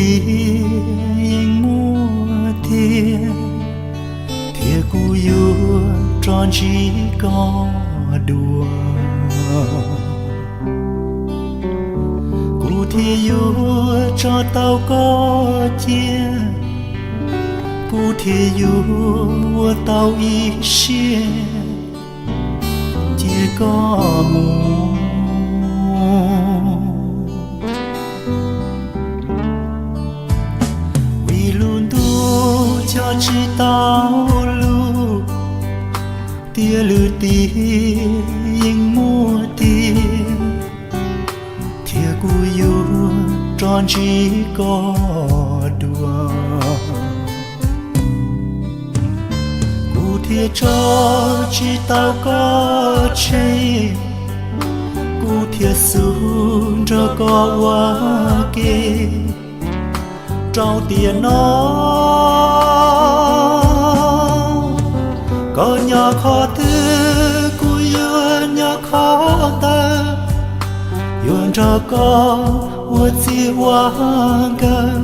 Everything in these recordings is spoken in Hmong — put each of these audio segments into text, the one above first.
yeej muaj tiag, thiab kuv yuav rov ntsib koj dua. Kuv thiaj yuav tso tau koj cia, kuv thiaj yuav ua tau ib siab cia koj mus. Vim lub ntuj cog tsis tau lus, tiam lwm tiam yeej muaj tiag, thiab kuv yuav rov ntsib koj dua. Kuv thiaj tso tsis tau koj tseg, kuv thiaj xub nrog koj ua ke rau tiam no. Koj nyob qhov twg kuv yuav nyob qhov ntawd, yuav nrog koj ua txij ua nkawm,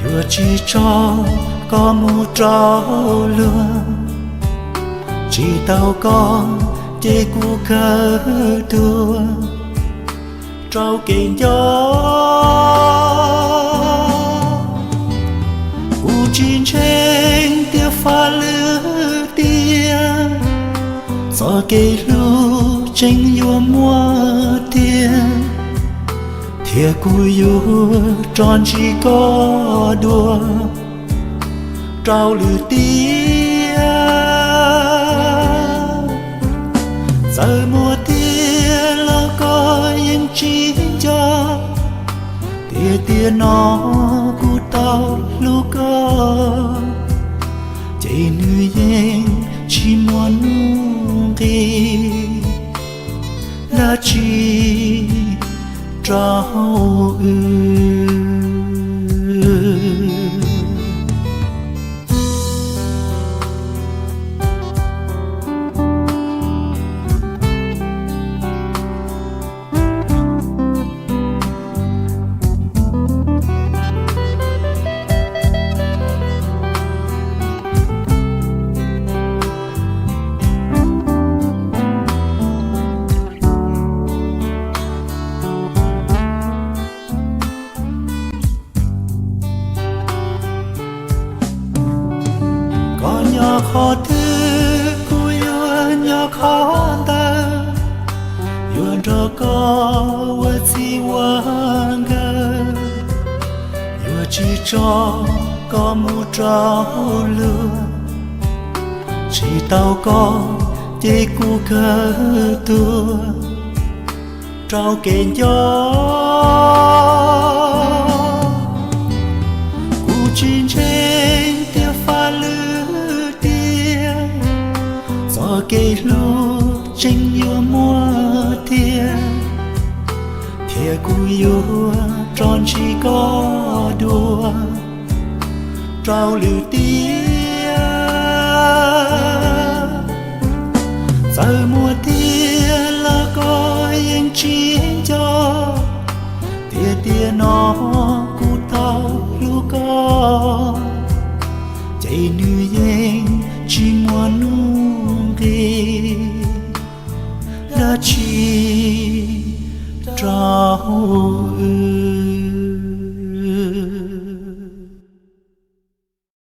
yuav tsis tso koj mus rau luag. Tsis tau koj ces kuv kawg tuag rau kev nco. Kuv tsis ntseeg tias faj lwm tiam, txoj kev hlub tseem yuav muaj tiag, thiab kuv yuav rov ntsib koj dua rau lwm tiam. Txawm muaj tiag los koj yeej tsis nco, tiam tiam no kuv tau hlub koj, ces nws yeej tsis muaj nuj nqis dab tsi rau wb. Koj nyob qhov twg kuv yuav nyob qhov ntawd, yuav nrog koj ua txij ua nkawm, yuav tsis tso koj mus rau luag. Tsis tau koj ces kuv kawg tuag rau kev nco. Kuv tsis ntseeg tias faj lwm tiam, txoj kev hlub tseem yuav muaj tiag, thiab kuv yuav rov ntsib koj dua rau lwm tiam. Txawm muaj tiag los koj yeej tsis nco, tiam tiam no kuv tau hlub koj, ces nws yeej tsis muaj nuj nqis dab tsi rau wb.